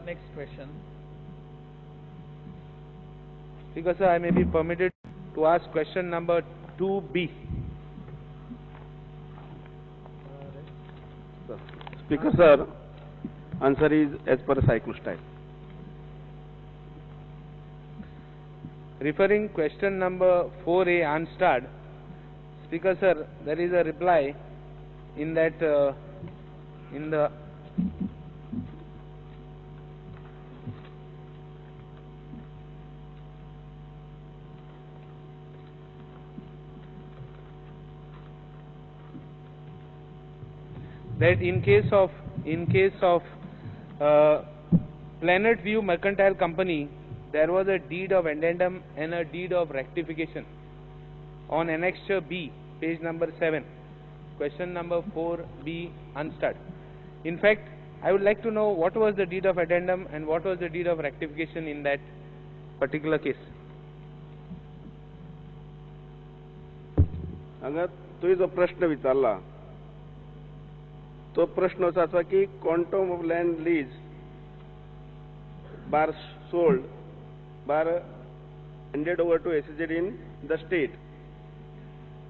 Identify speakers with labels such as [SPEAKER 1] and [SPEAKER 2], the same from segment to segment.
[SPEAKER 1] Next question.
[SPEAKER 2] Speaker sir, I may be permitted to ask question number 2B.
[SPEAKER 3] Speaker sir, answer is as per cyclostyle.
[SPEAKER 2] Referring question number 4A unstarred, Speaker sir, there is a reply in that in the that in case of Planet View Mercantile Company, there was a deed of addendum and a deed of rectification on annexure B, page number 7, question number 4B unstarred. In fact, I would like to know what was the deed of addendum and what was the deed of rectification in that particular case.
[SPEAKER 3] हांगा तुवें जो प्रश्न विचारला तो प्रश्न असो आसा की quantum of land lease bar sold bar handed over to SEZ in the state.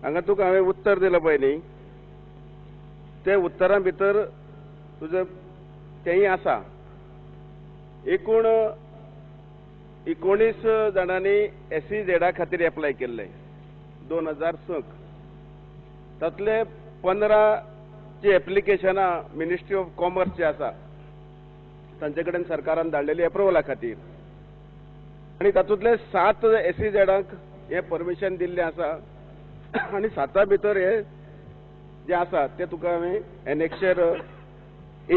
[SPEAKER 3] हांगा तुका हांवें उत्तर दिलां पळय न्ही, ते उत्तरा भितर तुजें तेंय आसा. एकूण 19 जाणांनी एसईझेडा खातीर एप्लाय केल्लें 2006. तातले 15 जी एप्लिकेशनां मिनिस्ट्री ऑफ कॉमर्स जी आसा तांचे कडेन सरकारान धाडलेली एप्रुवला खातीर, आनी तातूंतले 7 एसईझेडांक हें परमिशन दिल्लें आसा आनी 7 भितर हे जे आसा ते तुका हांवें एनेक्शर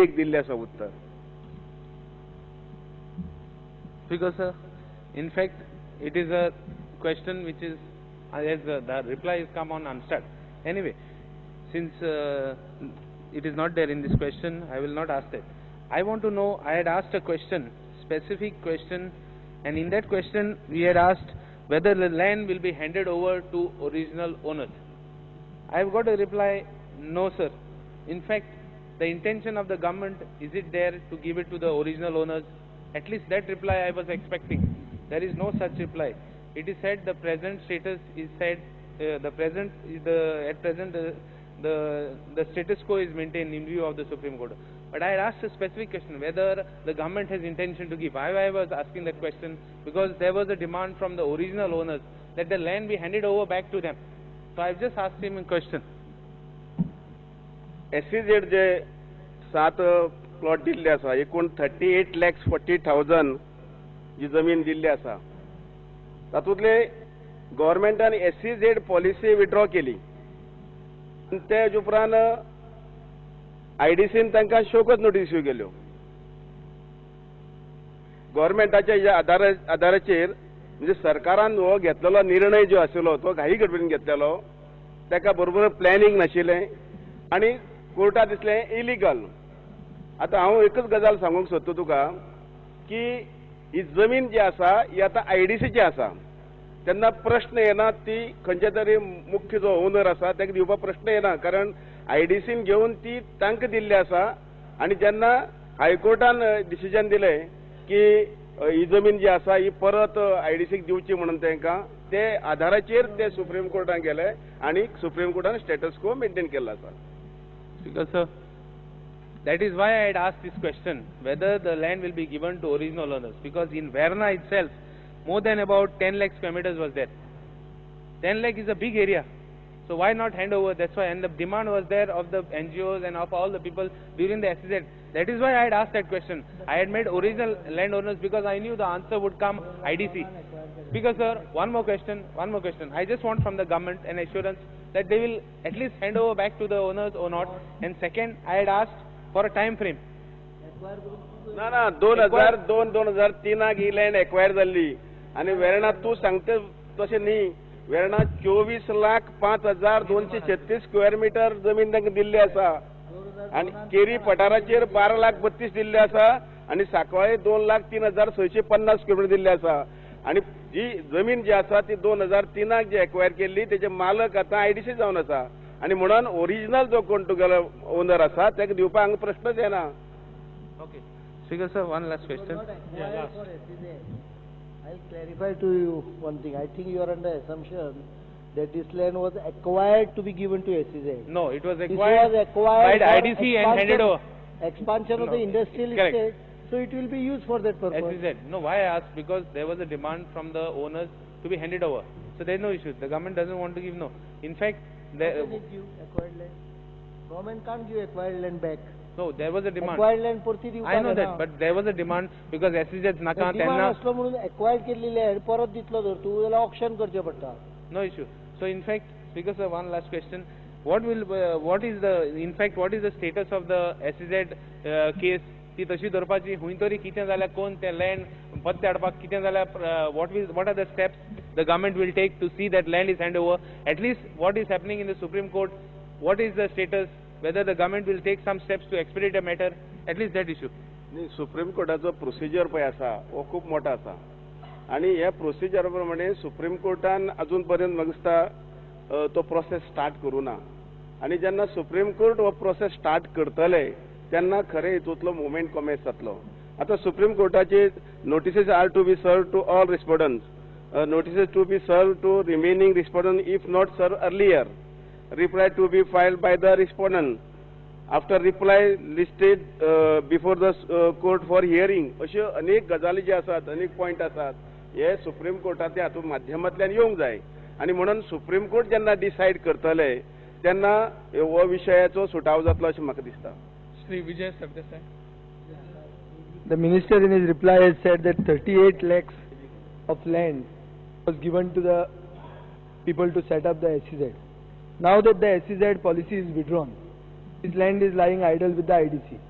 [SPEAKER 3] 1 दिल्लें आसा उत्तर.
[SPEAKER 2] Because sir, in fact it is a question which is as the reply is come on unstarred. Anyway, since it is not there in this question, I will not ask that. I want to know, I had asked a question, specific question, and in that question we had asked whether the land will be handed over to original owners. I have got a reply, no sir. In fact, the intention of the government, is it there to give it to the original owners? At least that reply I was expecting. There is no such reply. It is said the present status is said, at present the status quo is maintained in view of the Supreme Court. But I had asked a specific question whether the government has intention to give. I was asking that question because there was a demand from the original owners that the land be handed over back to them. So I have just asked him a question.
[SPEAKER 3] SEZ J 7 plot दिल्ले आसा, एकूण 38,40,000 जी जमीन दिल्ली आसा, तातूंतले गव्हर्मेंटान SEZ policy withdraw केली. ते उपरांत आयडीसीन तांकां शोकच नोटीस इश्यू केल्यो. गव्हर्मेंटाच्या ह्या आदाराचेर म्हणजे सरकारान हो घेतलेलो निर्णय जो आशिल्लो तो घाई गडबडीन घेतलेलो, ताका बरोबर प्लॅनिंग नाशिल्लें आनी कोर्टाक दिसलें इलिगल. आतां हांव एकच गजाल सांगूंक सोदता तुका की ही जमीन जी आसा ही आतां आयडीसीची आसा, तेन्ना प्रश्न येना ती खंयच्या तरी मुख्य जो ओनर आसा ताका दिवपाक प्रश्न येना, कारण आयडीसीन घेवन ती तांकां दिल्ली आसा. आनी जेन्ना हायकोर्टान डिसिजन दिलें की ही जमीन जी आसा ही परत आयडीसीक दिवची म्हणून तांकां, ते आधाराचेर ते सुप्रीम कोर्टान गेले आनी सुप्रीम कोर्टान स्टेटस को मेंटेन केल्लो आसा.
[SPEAKER 2] Speaker sir, that is why I had asked this question, whether the land will be given to original owners, because in Verna itself, more than about 10 lakh square meters was there. 10 lakh is a big area. So why not hand over? That's why, and the demand was there of the NGOs and of all the people during the SEZ. That is why I had asked that question. I had made original landowners because I knew the answer would come IDC. Because sir, one more question. I just want from the government an assurance that they will at least hand over back to the owners or not. And second, I had asked for a time frame.
[SPEAKER 3] ना ना, 2002 2003 ही land acquire जाल्ली आनी वेर्णा तूं सांगता तशें न्ही. Verna 24,05,236 square metre जमीन तांकां दिल्ली आसा आनी केरी पठाराचेर 12,32,000 दिल्ले आसा आनी सांकवाळे 2,03,650 स्क्वेअर मिटर दिल्ले आसा. आनी जी जमीन जी आसा ती 2003 जी एक्वायर केल्ली तेजे मालक आतां आयडीसी जावन आसा आनी म्हणून ओरिजिनल जो कोण तुगेलो ओनर आसा ताका दिवपाक हांगा प्रश्नच येना.
[SPEAKER 2] Okay Speaker sir, one last question.
[SPEAKER 1] I'll clarify to you one thing. I think you are under assumption that this land was acquired to be given to SEZ.
[SPEAKER 2] No, it was acquired, by the IDC and handed over.
[SPEAKER 1] Expansion of the industrial estate, so it will be used for that purpose.
[SPEAKER 2] SEZ. No, why I asked? Because there was a demand from the owners to be handed over. So there is no issue. The government doesn't want to give no. In fact,
[SPEAKER 1] there. How can it give acquired land? Government can't give acquired land back.
[SPEAKER 2] No, there was a demand.
[SPEAKER 1] Acquired land परती दिवपाक
[SPEAKER 2] I know that, but there was a demand because SEZ नाका
[SPEAKER 1] त्यांना असलो म्हणून acquired केल्ली land परत दितलो जर तूं जाल्यार ऑक्शन करचें पडटा.
[SPEAKER 2] No issue. So in fact, Speaker sir, one last question. What will, what is the, in fact, what is the status of the SEZ case? ती तशी धरपाची हुंय तरी कितें जाल्यार कोण तें लँड परतें हाडपाक कितें जाल्यार what are the steps the government will take to see that land is hand over? At least what is happening in the Supreme Court, what is the status, whether the government will take some steps to expedite a matter, at least that issue.
[SPEAKER 3] न्ही, supreme कोर्टाचो procedure पळय आसा हो खूब मोठो आसा आनी ह्या procedure प्रमाणे सुप्रीम कोर्टान अजून पर्यंत म्हाका दिसता तो प्रोसेस स्टार्ट करूं ना आनी जेन्ना सुप्रीम कोर्ट हो प्रोसेस स्टार्ट करतले तेन्ना खरें हितूंतलो मुवमेंट कॉमेस जातलो. आतां supreme कोर्टाची notices are to be serve to all respondents, notices to be serve to remaining respondent if not serve earlier, reply to be filed by the respondent after reply listed before the court for hearing. अश्यो अनेक गजाली ज्यो आसात, अनेक point आसात, हे supreme कोर्टाच्या हातूंत माध्यमांतल्यान येवंक जाय आनी म्हणून सुप्रीम कोर्ट जेन्ना डिसायड करतले तेन्ना हो विशयाचो सुटाव जातलो अशें म्हाका दिसता.
[SPEAKER 4] Shri Vijay Sardesai.
[SPEAKER 5] The minister in his reply has said that 38 lakhs of land was given to the people to set up the SEZ. Now that the SEZ policy is withdrawn, this land is lying idle with the IDC.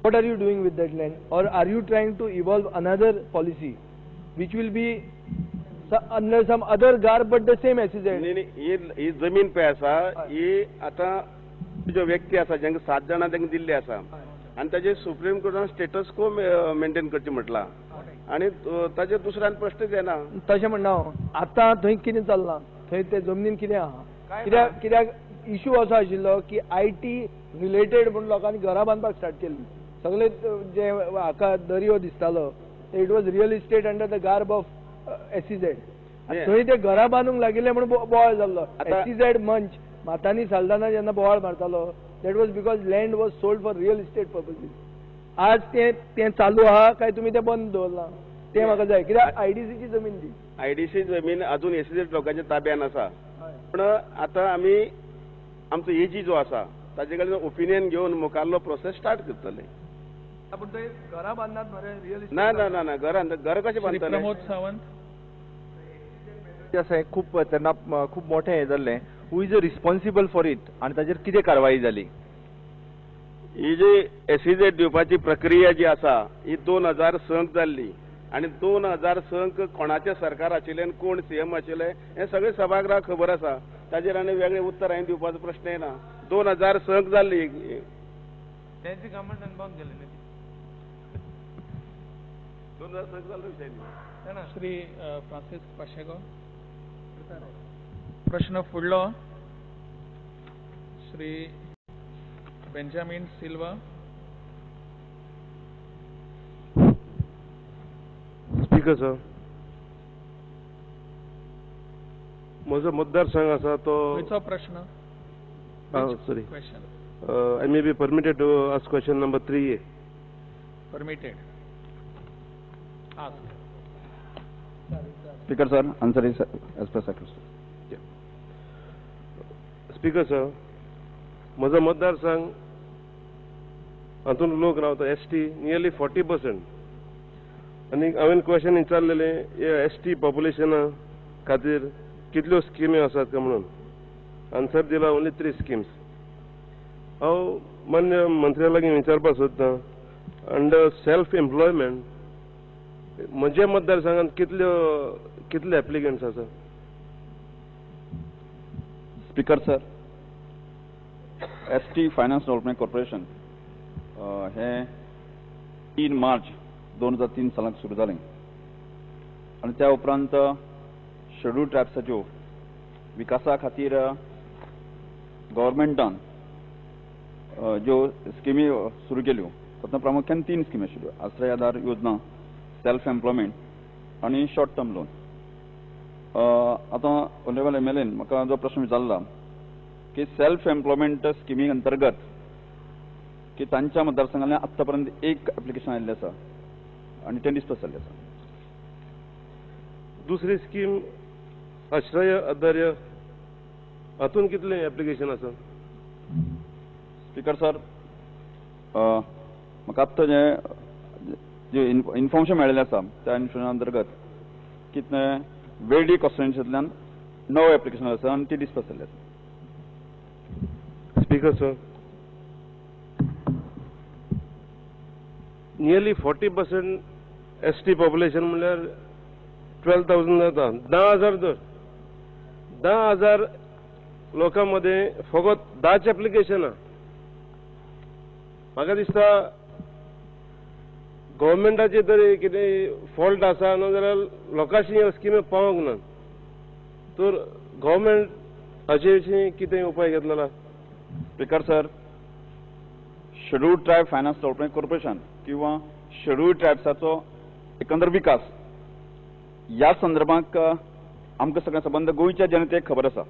[SPEAKER 5] What are you doing with that land? Or are you trying to evolve another policy which will be under some other garb but the same SEZ?
[SPEAKER 3] न्ही, ही जमीन पळय आसा ही आतां ज्यो व्यक्ती आसा जांकां 7 जाणां तांकां दिल्ली आसा आनी ताजेर सुप्रीम कोर्टान स्टेटस को मेंटेन करचें म्हटलां आनी ताजेर दुसऱ्यान प्रश्नच येना.
[SPEAKER 5] तशें म्हणना हांव, आतां थंय कितें चल्लां, थंय ते जमनीन कितें आहा, कित्याक इशू असो आशिल्लो की I T related म्हूण लोकांनी घरां बांदपाक स्टार्ट केल्ली. सगळे जे हाका दर्यो दिसतालो, it was real estate under the garb of SEZ. थंय ते घरां बांदूंक लागिल्ले म्हूण बोवाळ जाल्लो. एसईझेड मंच मातानी साल्दाना जेन्ना बोवाळ मारतालो, that was because land was sold for real estate purposes. आज तें चालू आहा काय तुमी तें बंद दवरलां तें म्हाका जाय, कित्याक आयडीसीची जमीन ती.
[SPEAKER 3] आयडीसी जमीन अजून एसईझेड लोकांच्या ताब्यान आसा, पूण आतां आमी आमचो एजी जो आसा ताजे कडेन ओपिनियन घेवन मुखारलो प्रोसेस स्टार्ट करतले.
[SPEAKER 5] पूण थंय घरां बांदनात मरे रियल इस्टेट?
[SPEAKER 3] ना ना ना ना, घरां घर कशें बांदतले?
[SPEAKER 4] प्रमोद सावंत.
[SPEAKER 6] आसा हें खूब तेन्ना खूब मोठें हें जाल्लें. Who is responsible for it आनी ताजेर कितें कारवाई जाली?
[SPEAKER 3] ही जी एसईझेड दिवपाची प्रक्रिया जी आसा ही 2006 जाल्ली आनी 2006 कोणाचें सरकार आशिल्लें आनी कोण सीएम आशिल्ले हें सगळें सभागृहाक खबर आसा. ताजेर आनी वेगळें उत्तर हांवें दिवपाचो प्रश्न येना. 2006 जाल्ली.
[SPEAKER 2] तेजी गव्हर्मेंट अनबाउंड केलें न्ही.
[SPEAKER 3] 2006 जाल्लो विशय न्ही.
[SPEAKER 4] श्री फ्रांसीस पाशेगो. प्रश्न फुडलो Shri Benjamin Silva.
[SPEAKER 7] Speaker sir, म्हजो मतदारसंघ आसा तो
[SPEAKER 4] खंयचो प्रश्न?
[SPEAKER 7] Sorry, I may be permitted to ask question number 3A.
[SPEAKER 4] Permitted. Ask.
[SPEAKER 8] Speaker sir, answer is as per secretary.
[SPEAKER 7] Speaker sir, म्हजो मतदारसंघ हातूंत लोक रावता एस टी नियरली 40%. आनी हांवें क्वेश्चन विचारलेलें एस टी पॉप्युलेशना खातीर कितल्यो स्किमी आसात काय म्हणून. आन्सर दिला ओन्ली 3 स्किम्स. हांव मान्य मंत्र्या लागीं विचारपाक सोदतां अंडर सेल्फ एम्प्लॉयमेंट म्हज्या मतदारसंघांत कितले एप्लिकंट्स आसा?
[SPEAKER 8] Speaker sir, S T finance development corporation हें 3 मार्च 2003 सालांत सुरू जालें आनी त्या उपरांत शेड्यूल ट्रायब्साच्यो विकासा खातीर गव्हर्मेंटान ज्यो स्किमी सुरू केल्यो तातूंत प्रामुख्यान 3 स्किमी आशिल्ल्यो, आश्रय आधार योजना, सेल्फ एम्प्लॉयमेंट आनी शॉर्ट टर्म लोन. आतां ऑनरेबल एमएलएन म्हाका जो प्रश्न विचारला की सेल्फ एम्प्लॉयमेंट स्किमी अंतर्गत की तांच्या मतदारसंघांतल्यान आत्तां पर्यंत एक एप्लिकेशन आयिल्लें आसा आनी तें डिस्पर्स जाल्लें आसा.
[SPEAKER 7] दुसरी स्कीम आश्रय आधार्य, हातून कितलें एप्लिकेशन आसा?
[SPEAKER 8] स्पीकर सर, म्हाका आत्तां जें जे इन्फॉर्मेशन मेळिल्लें आसा त्या इन्फॉर्मेशना अंतर्गत कितलें वेर्डी कॉन्स्टिट्युएन्सींतल्यान 9 एप्लिकेशन आसा आनी ती डिस्पर्स जाल्ली आसा.
[SPEAKER 7] Speaker sir, nearly 40% ST population म्हणल्यार 12,000 जाता. 10,000 धर, 10,000 लोकां मदें फकत 10 एप्लिकेशनां. म्हाका दिसता गव्हर्मेंटाचे तरी कितें फॉल्ट आसा, ना जाल्यार लोकांशी ह्यो स्किमी पावोंक ना. तर गव्हर्मेंट हाचे विशीं कितें उपाय घेतलेला?
[SPEAKER 8] Speaker sir, scheduled tribe finance development corporation किंवा शेड्यूल्ड ट्रायब्साचो एकंदर विकास ह्या संदर्भाक आमकां सगळ्या संबंद गोंयच्या जनतेक खबर आसा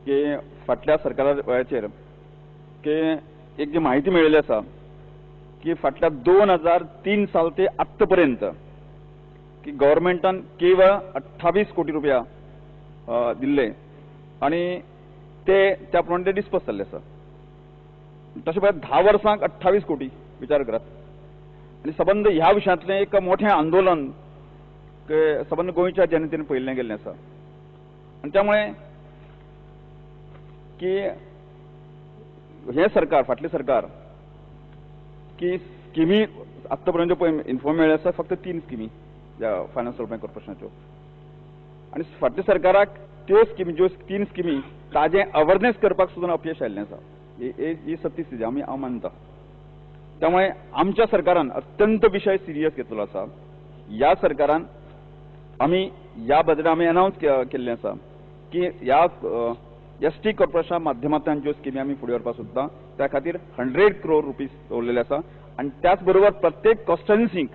[SPEAKER 8] की फाटल्या सरकारा वेळाचेर की एक जी म्हायती मेळिल्ली आसा की फाटल्या 2003 साल ते आत्तां पर्यंत की गव्हर्मेंटान केवळ 28 कोटी रुपया दिल्ले आनी ते त्या प्रमाणे ते डिस्पर्स जाल्ले आसा. तशें पळयात 10 वर्सांक 28 कोटी विचार करात. आनी सबंद ह्या विशयांतलें एक मोठें आंदोलन सबंद गोंयच्या जनतेन पळयल्लें गेल्लें आसा. आनी त्यामुळे की हें सरकार, फाटलें सरकार की स्किमी आत्तां पर्यंत पळय इन्फॉर्म मेळ्ळें आसा फक्त 3 स्किमी ह्या फायनान्स डेव्हलपमेंट कॉर्पोरेशनाच्यो, आनी फाटल्या सरकाराक त्यो स्किमी ज्यो 3 स्किमी ताजें अवेरनेस करपाक सुद्दां अपयश आयिल्लें आसा. ही सत्य स्थिती आमी हांव मानता. त्यामुळे आमच्या सरकारान अत्यंत विशय सिरियस घेतलेलो आसा. ह्या सरकारान आमी ह्या बजेटान आमी अनावन्स केल्लें आसा की ह्या एस टी कॉर्पोरेशना माध्यमांतल्यान ज्यो स्किमी आमी फुडें व्हरपाक सोदता त्या खातीर 100 क्रोर रुपीज दवरलेले आसा. आनी त्याच बरोबर प्रत्येक कॉन्स्टिट्युएन्सीक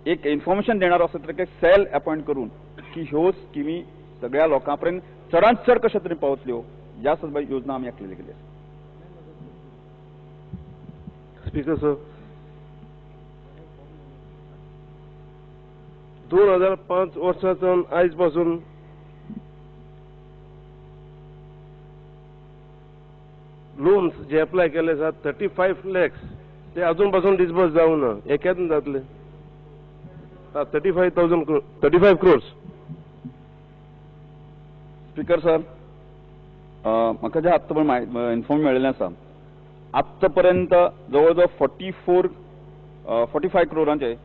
[SPEAKER 8] एक इन्फॉर्मेशन देणार आसा तर एक सेल अपॉयंट करून की ह्यो स्किमी सगळ्या लोकां पर्यंत चडांत चड कशे तरेन पावतल्यो ह्या संदर्भात योजना आमी आखलेली गेली आसा.
[SPEAKER 7] स्पीकर सर, 2005 वर्साच्यान आयज पासून लोन्स जे एप्लाय केले आसात 35 लॅक्स ते अजून पासून डिस्बर्स जावंक ना. हे केन्ना जातले? 35,000 crore, 35 crores.
[SPEAKER 8] Speaker sir, म्हाका जें आत्तां पर्यंत इन्फॉर्म मेळिल्लें आसा आत्तां पर्यंत जवळ जवळ 44-45 क्रोरांचे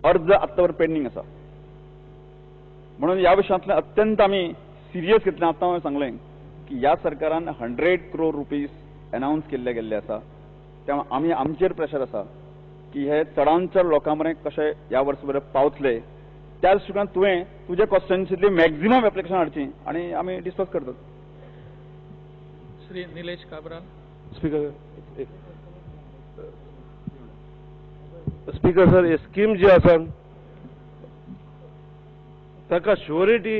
[SPEAKER 8] अर्ज आत्तां पर्यंत पेंडींग आसा. म्हणून ह्या विशयांतलें अत्यंत आमी सिरियस घेतलें. आतां हांवें सांगलें की ह्या सरकारान 100 क्रोर रुपीज अनावन्स केल्ले गेल्ले आसा. त्यामुळे आमी आमचेर प्रेशर आसा की हे चडांत चड लोकां मेरेन कशे ह्या वर्स बरें पावतले त्या दृश्टीकोनान तुवें तुज्या कॉन्स्टिट्युएन्सींतली मॅक्झिमम एप्लिकेशन हाडची आनी आमी डिस्कस करतात.
[SPEAKER 4] Shri Nilesh Cabral.
[SPEAKER 7] Speaker, speaker sir, ही स्कीम जी आसा ताका श्युअरिटी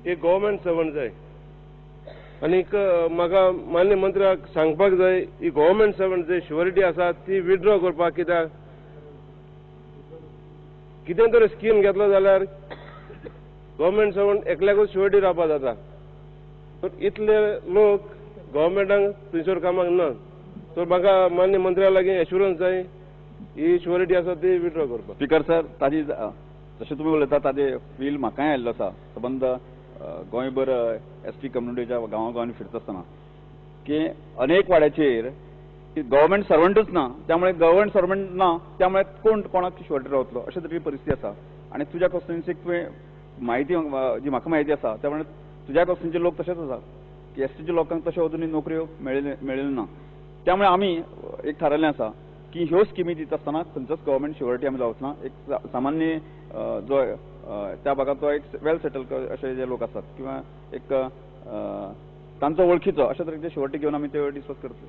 [SPEAKER 7] एक गव्हर्मेंट सर्वंट जाय. आनीक म्हाका मान्य मंत्र्याक सांगपाक जाय ही गव्हर्मेंट सर्वंट जी श्युअरिटी आसा ती विथड्रॉ करपाक, कित्याक कितें तरी स्कीम घेतलो जाल्यार गव्हर्मेंट सर्वंट एकल्याकूच श्युअरिटी रावपाक जाता. इतले लोक गव्हर्मेंटाक थंयसर कामाक ना. तर म्हाका मान्य मंत्र्या लागीं एश्युरन्स जाय ही श्युअरिटी आसा ती विथड्रॉ करपाक.
[SPEAKER 8] स्पीकर सर, ताजी जशें तुमी उलयता ताजे फील म्हाकाय आयिल्लो आसा. सबंद गोंयभर एस टी कम्युनिटीच्या गांवा गांवांनी फिरता आसतना की अनेक वाड्याचेर गव्हर्मेंट सर्वंटूच ना, त्यामुळे गव्हर्मेंट सर्वंट ना त्यामुळे कोण कोणाक श्युअरिटी रावतलो अशे तरेची परिस्थिती आसा. आनी तुज्या कॉन्स्टिट्युएन्सीक तुवें म्हायती जी म्हाका म्हायती आसा त्यामुळे तुज्या कॉन्स्टिट्युएन्सीचे लोक तशेंच आसा की एस टीच्या लोकांक तशें अजुनूय नोकऱ्यो मेळिल्ल्यो ना. त्यामुळे आमी एक थारायल्लें आसा की ह्यो स्किमी दिता आसतना खंयचोच गव्हर्मेंट श्युअरिटी आमी जावच ना. एक सामान्य जो त्या भागांतलो एक वेल सेटल अशे जे लोक आसात किंवा एक तांचो वळखीचो अशा तरेचे श्युअरिटी घेवन आमी त्यो डिस्कस करतले.